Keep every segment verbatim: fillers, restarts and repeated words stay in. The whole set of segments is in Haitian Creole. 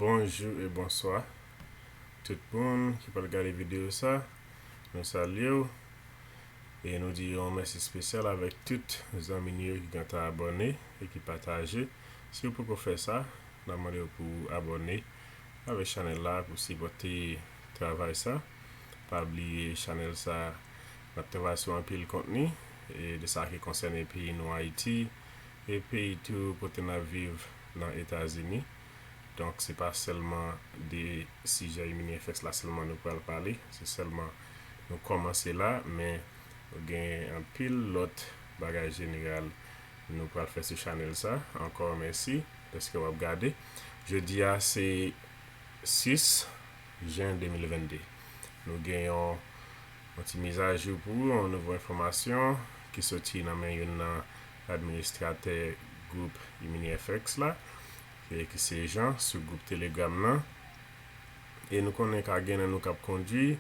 Bonjou e bonswa tout moun ki pral gade videyo sa. Nou salye w e nou di yon mèsi espesyal avèk tout zanmi nou yo ki gentan abòne e ki pataje. Si w poko fè sa, n ap mande w pou w abòne avèk chanèl la pou sipòte travay sa. Pa bliye chanèl sa, n ap travay sou anpil kontni e de sa ki konsène peyi nou Ayiti e peyi tou kote n ap viv nan Etazini. Donk, se pa sèlman de sijè Imini F X la sèlman nou pral pale, se sèlman nou kòmanse la, men gen anpil lòt bagay jeneral nou pral fè sou chanèl sa. Ankò mèsi dèske w ap gade. Jodi a se sis jen de mil vennde. Nou gen yon, yon ti mizajou pou ou, yon nouvo enfòmasyon ki soti nan men youn nan administratè gwoup Imini F X la, e ki se Jean, sou gwoup Telegram nan. E nou konnen ka gen nan nou k ap kondwi,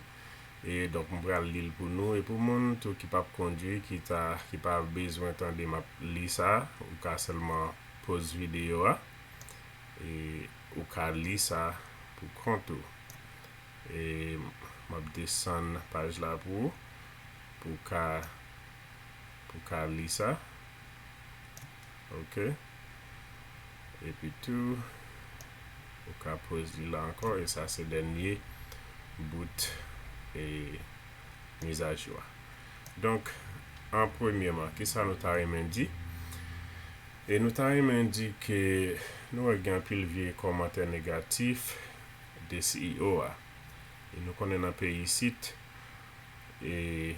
e donk m pral li l pou nou e pou moun tou ki p ap kondwi, ki ta, ki pa bezwen tande m ap li sa, ou ka sèlman poz videyo a e ou ka li sa pou kont ou. E m ap desann paj la pou ou, pou w ka, pou w ka li sa. Ok. Epi tou, ou ka poz li la ankò, e sa se dènye bout e mizajou a. Donk, an premyèman, kisa nou ta renmen di? E nou ta renmen di ke nou wè gen anpil vye kòmantè negatif de C E O a. E nou konnen nan peyi isit, e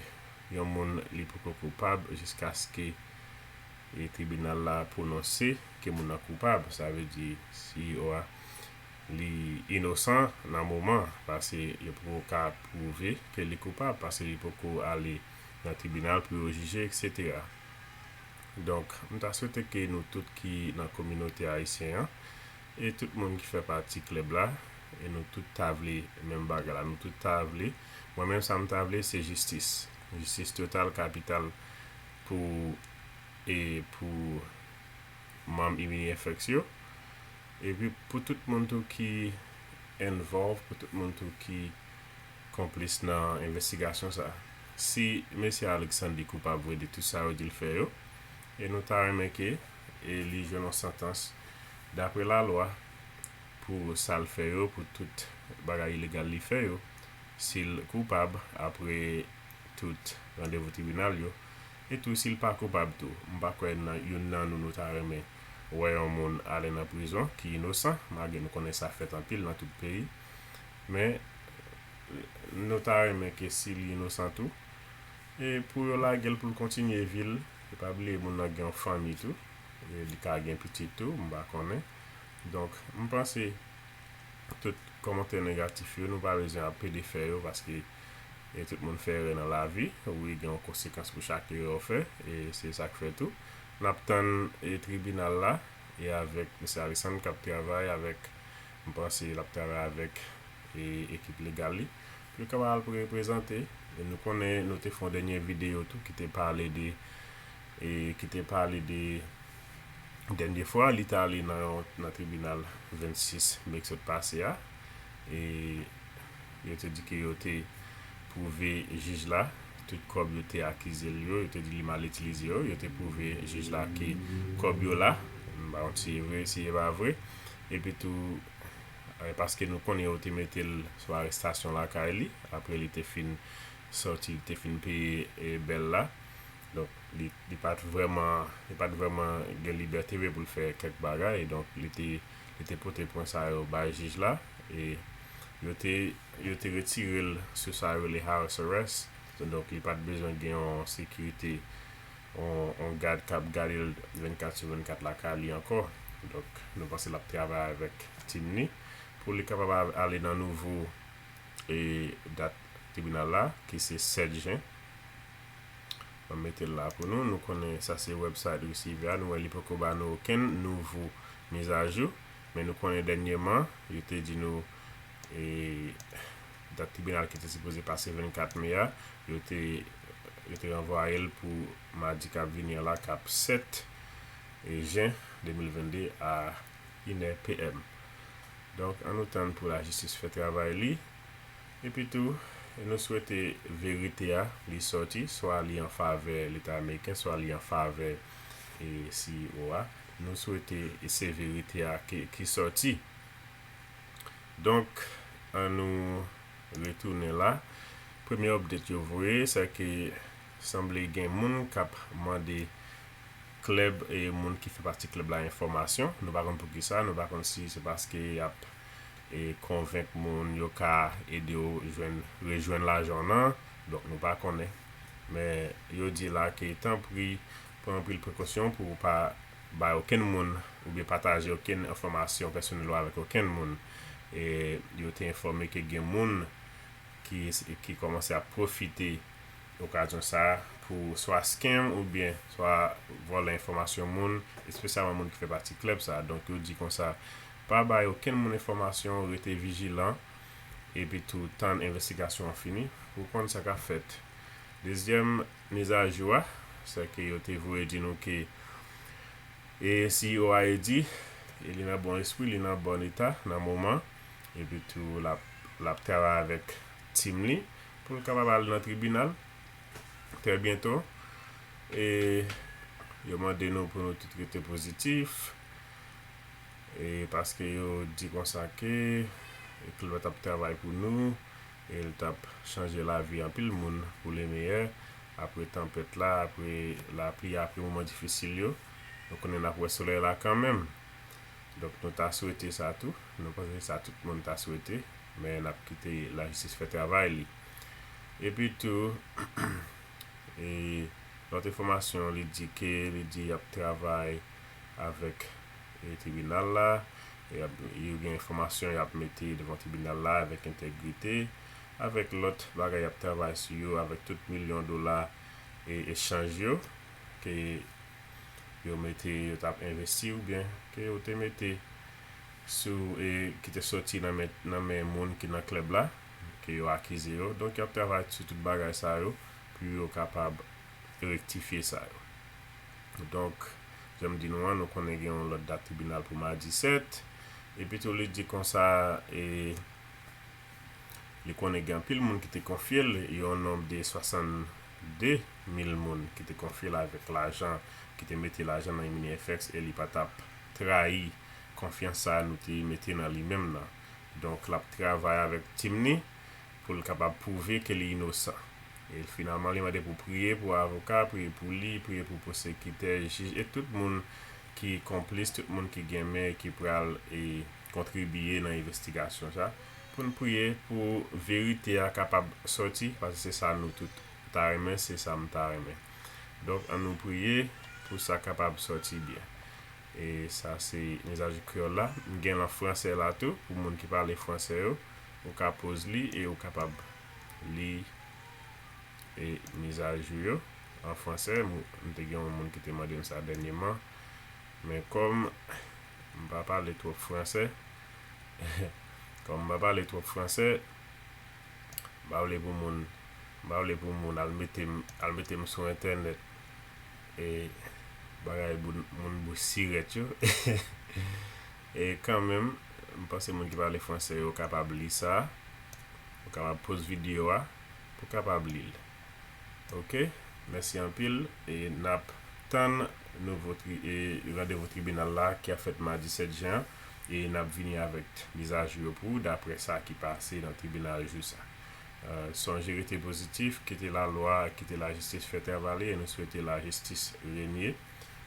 yon moun li poko koupab jiskaske e tribinal la pwononse ke moun nan koupab. Sa vle di C E O a li inosan nan moman, paske yo poko ka pwouve ke li koupab, paske li poko ale nan tribinal pou yo jije, et cetera. Donk, m ta swete ke nou tout ki nan kominote ayisyen an, e tout moun ki fè pati klèb la, e nou tout ta vle menm bagay la, nou tout ta vle. Mwen menm, sa m ta vle, se jistis. Jistis total, kapital pou, e pou manm Imini F X yo. Epi pou tout moun tou ki involve, pou tout moun tou ki konplis nan envestigasyon sa. Si mesye Alexandre li koupab vre de tout sa yo di l fè yo, e nou ta renmen ke, e li jwenn yon santans dapre lalwa pou sa l fè yo, pou tout bagay ilegal li fè yo, si l koupab apre tout randevou tribinal yo, e tou si l pa koupab tou. M pa kwè nan, youn nan nou, nou ta renmen wè yon moun ale nan prizon ki inosan, malgre nou konnen sa fèt anpil nan tout peyi. Men, nou ta renmen ke si li inosan tou, e pou yo lage l pou l kontinye vi l, e pa bliye moun nan gen yon fanmi tou, e li ka gen pitit tou, m pa konnen. Donk, m panse tout kòmantè negatif yo, nou pa bezwen ap pede fè yo, paske e tout moun fè erè nan lavi, wi, gen yon konsekans pou chak erè w fè, e se sa k fè tou. N ap tann e tribinal la, e avèk mesye Alexandre k ap travay avèk, m panse l ap travay avèk e ekip legal li, pou yo kapab al reprezante. E nou konnen nou te fè yon dènye videyo tou ki te pale de, e ki te pale de dènye fwa li t ale nan, nan tribinal vennsis me k sot pase a. E yo te di ke yo te pwouve jij la tout kòb yo te akize l yo, yo te di li mal itilize yo, yo te pwouve jij la ke kòb yo la, m pa konn si e vre, si e pa vre. Epi tou, e, paske nou konnen yo te mete l sou arestasyon lakay li, apre li te fin sòti, li te fin peye, e, bèl la. Donk, li, li pa t vrèman, li pa t vrèman gen libète vre pou l fè kèk bagay. Donk, li te, li te pote pwen sa yo bay jij la. E yo te, yo te retire l sou sa yo rele house arrest. Donk, li pa t bezwen gen yon sekirite, yon, yon gad k ap gade l vennkat sou vennkat lakay li ankò. Donk, nou panse l ap travay avèk team ni pou li kapab al-, ale nan nouvo, e, dat tribinal la, ki se sèt jen. Mwen mete l la pou nou. Nou konnen sa se website receiver a. Nou wè li poko ba nou okenn nouvo mizajou. Men nou konnen dènyèman, yo te di nou, e, dat tribinal ki te sipoze pase vennkat me a, yo te, yo te ranvwaye l pou madi k ap vini an la, k ap sèt, e, jen de mil vennde a inè P M. Donk, ann nou tann pou lajistis fè travay li. Epi tou, nou swete verite a li sòti, swa li an favè Leta ameriken, swa li an favè e, C E O a. Nou swete se verite a ki, ki sòti. Donk, ann nou retounen la. Premye update yo voye, se ke sanble gen moun k ap mande klèb e moun ki fè pati klèb la enfòmasyon. Nou pa konn poukisa, nou pa konn si se paske y ap e konvenk moun yo ka ede w jwenn, rejwenn lajan w nan. Donk, nou pa konnen. Men yo di la ke tanpri pran anpil prekosyon pou w pa bay okenn moun oubyen pataje okenn enfòmasyon pèsonèl ou avèk okenn moun. E yo te enfòme ke gen moun ki, ki kòmanse ap pwofite okazyon sa a pou swa scam oubyen swa vòlè enfòmasyon moun, espesyalman moun ki fè pati klèb sa a. Donk, yo di konsa, pa bay okenn moun enfòmasyon, rete vijilan, epi tou tann envestigasyon an fini pou w konn sa k ap fèt. Dezyèm mizajou a, se ke yo te voye di nou ke e C E O a e di, e li nan bon espri, li nan bon eta nan moman, epi tou l ap, l ap travay avèk team li pou l kapab al nan tribinal trè byento. E yo mande nou pou nou tout rete pozitif, e paske yo di konsa ke klèb la t ap travay pou nou, e l t ap chanje lavi anpil moun pou le meyè, apre tanpèt la, apre lapli, apre moman difisil yo. Nou konnen n ap wè solèy la kanmenm. Donk, nou ta swete sa tou. Nou panse se sa tout moun ta swete. Men n ap kite lajistis fè travay li. Epi tou, e, lòt enfòmasyon, li di ke, li di y ap travay avèk, e, tribinal la. E y ap, yo gen enfòmasyon y ap mete devan tribinal la avèk entegrite, avèk lòt bagay y ap travay sou yo, avèk tout milyon dola e echanj yo ke yo mete, yo t ap envesti oubyen ke yo te mete sou, e ki te soti nan men, nan men moun ki nan klèb la, ke yo akize yo. Donk, y ap travay sou tout bagay sa yo pou yo kapab rektifye sa yo. Donk, jan m di nou an, nou konnen gen yon lòt dat tribinal pou madi sèt. Epi tou, li di konsa, e, li konnen gen anpil moun ki te konfye l, yon nonb de swasannde mil moun ki te konfye l avèk lajan, ki te mete lajan nan Mini F X, e li pa t ap trayi konfyans sa a nou te mete nan li menm nan. Donk, l ap travay avèk tim ni pou l kapab pwouve ke li inosan. E finalman, li mande pou priye pou avoka, priye pou li, priye pou pwosekitè, jij e tout moun ki konplis, tout moun ki gen men e ki pral, e, kontribiye nan envestigasyon sa. Pou n priye pou verite a kapab sòti, paske se sa nou tout ta renmen, se sa m ta renmen. Donk, ann nou priye pou sa kapab sòti byen. E sa se mizajou kreyòl la. M gen l an fransè la tou, pou moun ki pale fransè yo. Ou ka poz li e ou kapab li, e, mizajou yo an fransè. M, m te gen yon moun ki te mande m sa dènyèman. Men kòm m pa pale twòp fransè, kòm m pa pale twòp fransè, m pa vle pou moun, m pa vle pou moun al mete m, al mete m sou entènèt. E bagay moun, moun bouch sirèt yo. E kanmenm, m panse moun ki pale fransè yo kapab li sa. Ou kapab poz videyo a pou kapab li l. Ok, mèsi anpil. E n ap tann nouvo tri-, e randevou tribinal la ki ap fèt madi sèt jen an. E n ap vini avèk mizajou yo pou ou, daprè sa ki pase nan tribinal jou sa. Euh, sonje rete pozitif, kite lalwa, kite lajistis fè travay li, e nou swete lajistis renye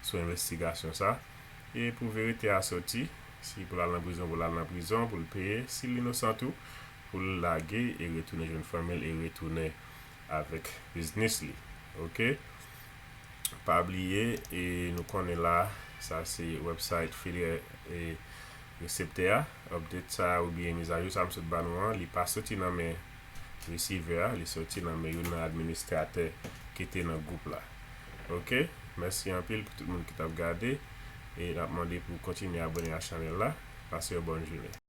sou envestigasyon sa. E pou verite a sòti, si pou l al nan prizon, pou l al nan prizon, pou l peye, si l inosan tou, pou l lage e retounen jwenn fanmi l e retounen avèk biznis li. Ok? Pa bliye, e nou konnen la, sa se website federal e reseptè a. Update sa oubyen mizajou sa m sot ba nou an, li pa soti nan men resivè a, li soti nan men youn nan administratè ki te nan gwoup la. Ok? Mèsi anpil pou tout moun ki t ap gade, e n ap mande pou kontinye abòne a chanèl la. Pase yon bòn jounen.